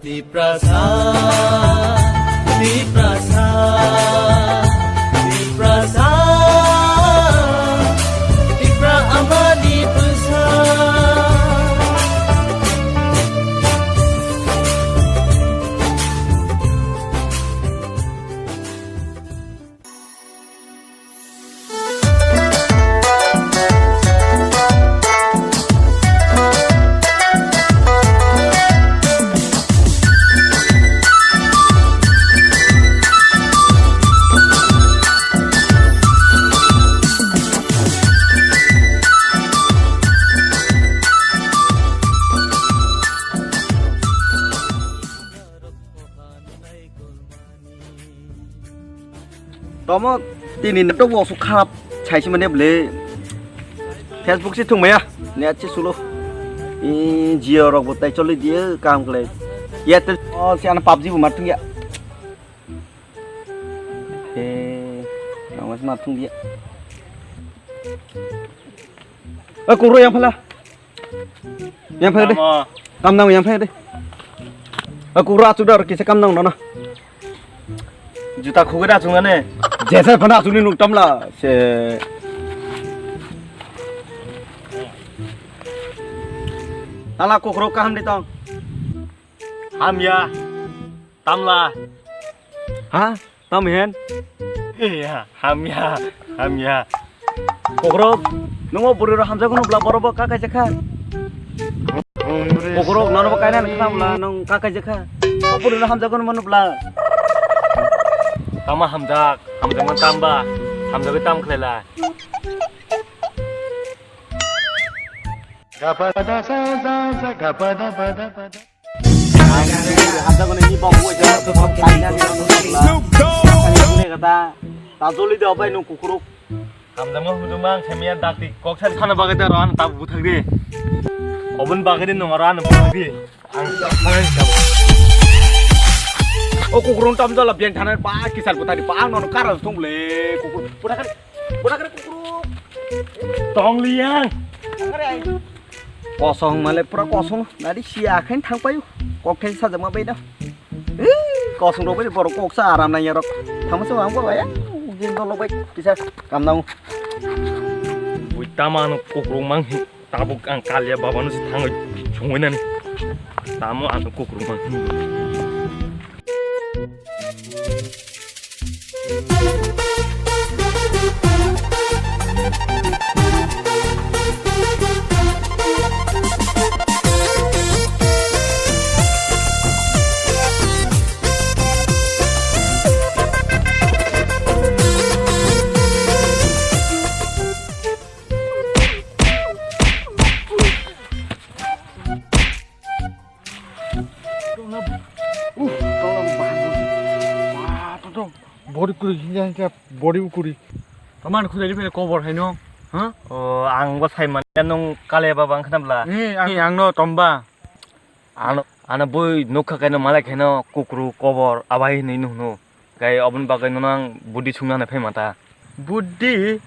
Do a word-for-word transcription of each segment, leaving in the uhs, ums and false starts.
Tiprasa, Tiprasa, Tiprasa, Tipra amani bwsa. Tomo tini network bo sok kharap saisi mane bwle. Facebook se thung maya, net se sulo. I Jio rok bo tai choli diye kam khlai. Airtel o se ana PUBG bo mar thung ya. E, nang mas mar thung diye. E, kuro yang phala. Yang phai de. Tamo. Kam nang yang phai de. Aku ra chu dar kisa kam nang nana. Juta khugui ra chunga ne. Jesa phana chu ni nuk tamla se. Tala kokro kaham de tong. Hamya. Tamla. Ha? Tam hen? Iya, hamya, hamya. Kokrok, nungo bwrwi rok hamjago nubla borok bo kakai jakha. Kokrok, nono bo kainani khna bwla nung kakai jakha. O bwrwi rok hamjago numa nubla. Tama hamjak, hamjakma tamba, hamjagwi tam khlaila. Gapada sa sa sa gapada pada pada. Hamjakmani ni bok wai jabo bok kainani. Kata tajoli de obai nung kukuruk. Hamjakma hujuma ang semiya dakti kok sari sana bagai da ran tabu buthak de. Obun bagai de nung ran buthak de. Ang ang. O kukurung tamjala biang thana ba kisar buthak de ba ang nono karas thung bole kukur buthak de. Budak kere kukuruk. Tong liyang. Kosong male pura kosong. Nadi sia khain thang payu. Kok thai sajak ma bai da. Ih, kosong rok bai borok kok sa aram nang yarok. Thang se wang bo ya. Jin dolo bai kisa kam nang. Bui tama no kukuruk mang hi. Tabuk ang kalia baba no thang songoi nani. Tamo ang kukuruk mang hi. Bori kuri hinja hinja bori kuri. Taman khudai phai kobor haino. Ha? O ang bo sai man nung kale baba ang khnabla. Ni ang ni ang no tomba. Ano ano boi nukha kaino malai khaino kukru kobor abai hinwi nuhno. Kai oboni bagwi nono ang budi sungna phai mata. Budi.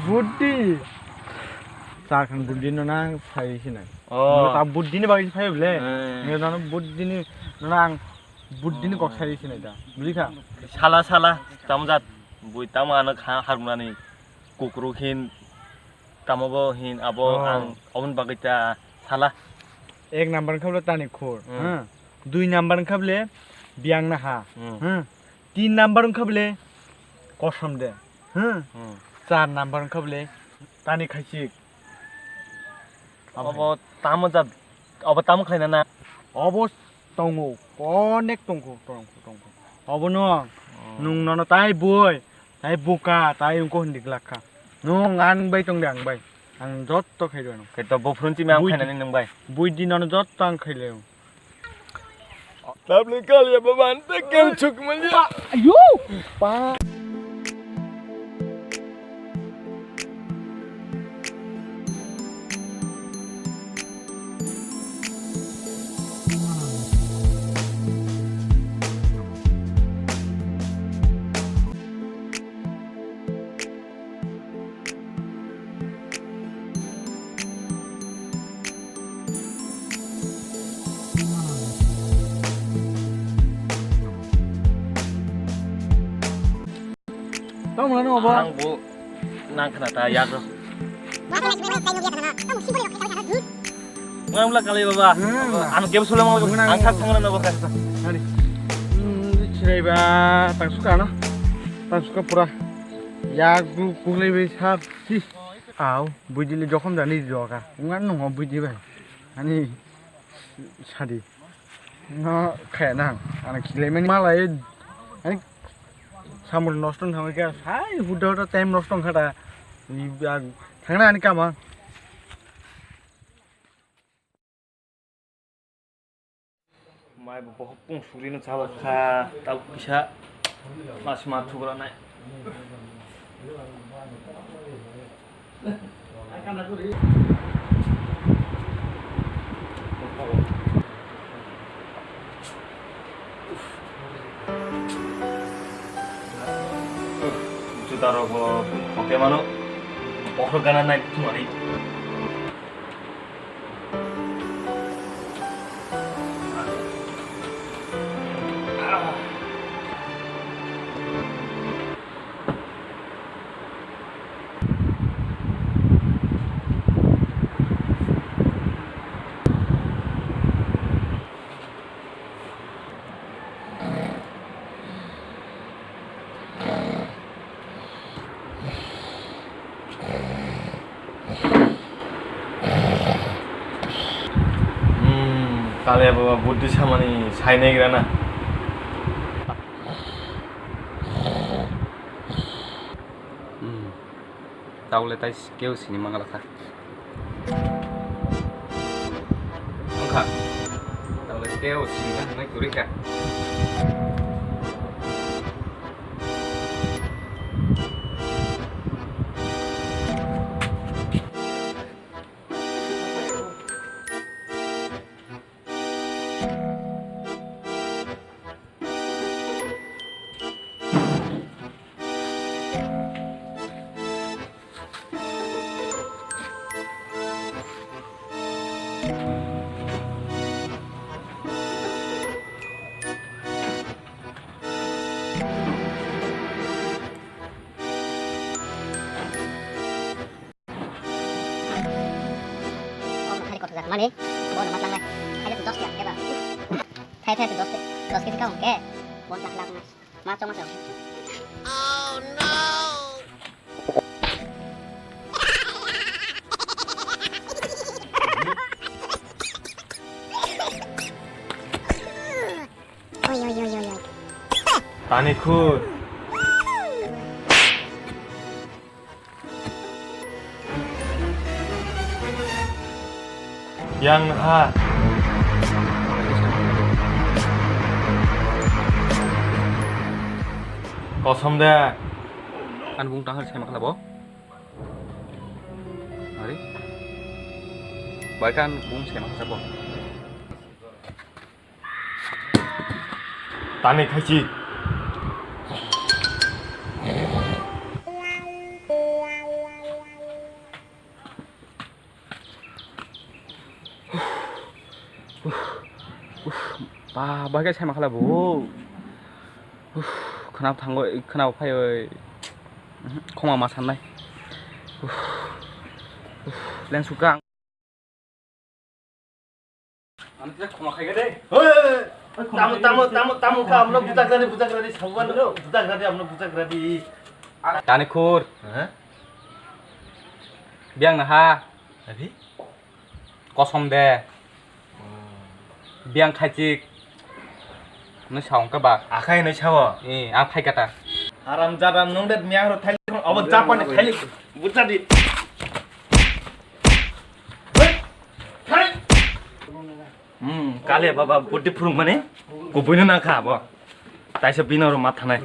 Budi. Char khan budi no nang phai sinai. Oh. Nono ta budi ni bagwi phai ble. Eh. Nono budi ni nono ang budi ni kok sai sinai da. Bujikha? Sala sala tamjat bui tamo ano kha harmani kukru khin tamo bo hin abo ang oboni bagwi ta sala. Ek number wngkha bole tani khur. Hmm. Hmm. Dui number wngkha bole biyang naha. Hmm. Hmm. Tin number wngkha bole kosom de. Hmm. Hmm. Char number wngkha bole tani khaisik. Abo tamo ja, abo tamo khlaina na? Abo tongo, onek tongkho, tongkho, tongkho. Obono nwng nono tai boi, tai buka, tai wngkho hindi glak kha. Nwng ang bai tong de ang bai. Ang jotto khai rw ano. Khe to bo phurun chimi ang khainani nwng bai. Buidi nono jotto ang khai le. Tablet kaliya baban tekel chukmanya. Ayo. Pa. Tamo nang obo. Ang bo nang khna ta yak rw. Ngamla kali baba. Hmm. Ano game sula mau ang sak thangla na baka. Hari. Hmm, chiraiba tangsuka no. Tangsuka pura. Yak bu kulai be sab. Hi. Au, bujili jokhom jani joka. Ungan nungo buji bai. Ani sadi. No khaya nang. Ano khilaimani malai. Ani samul nosto thangwi khe sai huda huda time nosto wngkha da. Thangna ani kama. Mai bo bohok pung suri no chalok kha, tabuk kisa mas ma thugra nai. Juta rok bo khokya mano, bokhorok gana nai thumani. Hmm, kale baba buddhi samani sainai gira na. Hmm. Taule tai keu sini mangala kha. Wngkha. Taule keu sini na nai kwrwi kha. Omo khali kothojak mani, bono ma tangnai. Khaide dos lakh keba. Khai khai dos, dos kg kaung ke. Bon lakh lakh ma. Ma chong ma chong. Oi, oi, oi, oi, oi. Tani khur. Yang ha. Kosom de. Kan bung tahar sema kala bo. Ari. Bai kan bung sema kala bo. Tani khaisi. Ba, ba khe sema khala bo. Khna thango, khna phai oi. Khoma ma sannai. Leng sukang. Ano kisa khoma khai de. Hei, hei, hei. Tamo, tamo, tamo, tamo kha, amno butak radi, butak radi, sabuan, butak radi, amno butak radi. Tani khur. Ha? Biang na ha. Abi? Kosom de. Oh. Biang khaichik. Nui saung ka ba? Akhai nui sao. Eh, ang phai kata. Haram jadam nung de miang ro thai, abo Japan thai, buta di. Hmm, kale baba buddhi phurung mani kubuino nang kha abo. Taisa bino ro mathanai.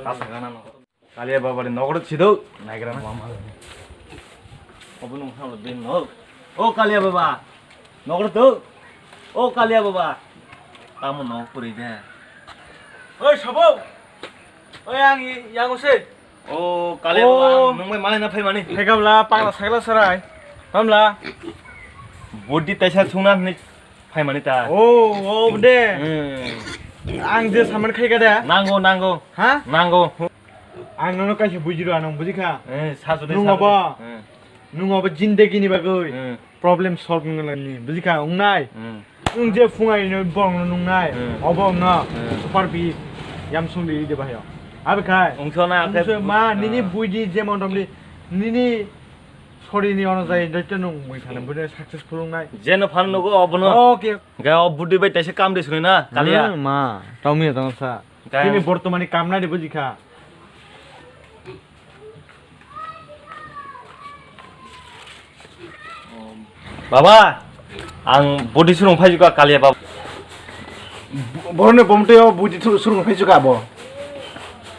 Asa gana no. Kale baba ni nogor chido naigra mama. Obo nung hamlo bin no. O kale baba. Nogor to. O kale baba. Tamo no puri de. Oi sabo. Oi ang yang use. O kale baba, nung bai malai na phai mani. Thekabla pagla sagla sarai. Hamla. Bodi taisa thungna ni phai mani ta. O, o de. Hmm. Ang je saman khai ka de. Nango, nango. Ha? Nango. Ang nono kaisa bujiro, ang nung bujikha. Eh, sajone, Nung sajone. Abo? Eh. Nung abo jindagi ni bagwi Eh. problem solve nung nani, bujikha, wngnai? Eh. Nung je phungai no borok no nungnai, Eh. obo wngno Eh. super big yam sung di de bahai. Abi khai. Wngso na, Wngso akhe ma, nini Eh. buidi je mon romdi, nini sori ni ono jai doito nung mui thana bude successful wngnai. Jeno phan nugo obono. Okay. Ga o budi bai taisa kam de suni na, kaliya. Hmm, ma, tau mi tong sa. Kaya. Nini bortomani kam nai de bujikha. Baba, ang budi surung phaijuka kaliya baba. Boroni bomtwi o budi thu-, surung phaijuka bo.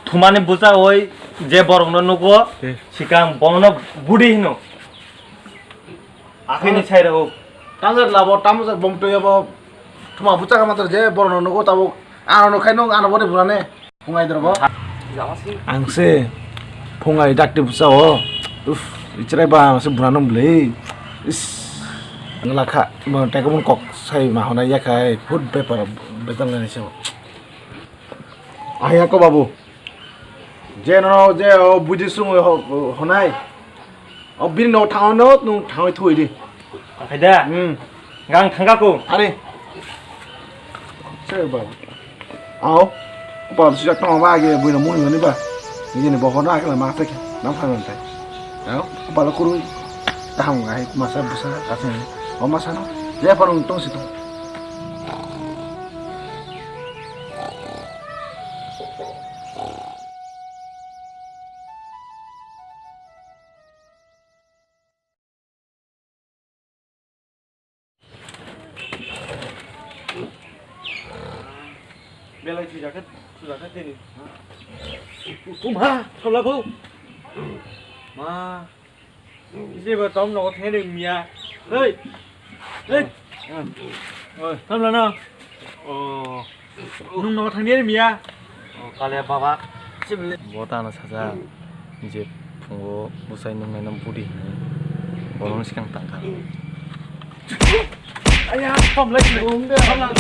Thumani bucha oi je borokno nugo, Eh. sikang bono budi hino. Akhini sai rok. Tamjak labo, tamjak bomtwi obo. Thuma bucha kama je borokno nugo tabuk. Ano nukhai nung, ano bode burane. Phungai drobo. Ang se phungai dakti bucha o. Uf, ichrai ba se burano bwlwi. Is. Ngla kha, mo teka mun kok sai ma hona ya khai. Food paper betal nani se. Ahya ko babu. Je no je o buji sung ho-, honai. O bini no thang no nung thangwi thui di. Akhai da. Hmm. Gang thangka ko. Ani. Che ba. Ao. Ba sijak tong ba ge buino muni mani ba. Ni ni bohor na akla ma te ke. Nam khan tai. Ao. Ba lo kuru. Taham ga hai masa busa asing. O masa no. Je parung tong situ. Belai thwijakha, thwijakha tini. Kuma, thola bo. Ma. Jeba tom nogo thengri miya. Hei. Hei. Oi, tamla na. Oh. Nung nogo thangri miya. Oh, kale baba. Bo tano saja. Je phungo busai nung naino budi hinwi. Borokno sikang tangkha. Aya, tom lai. Tom lai.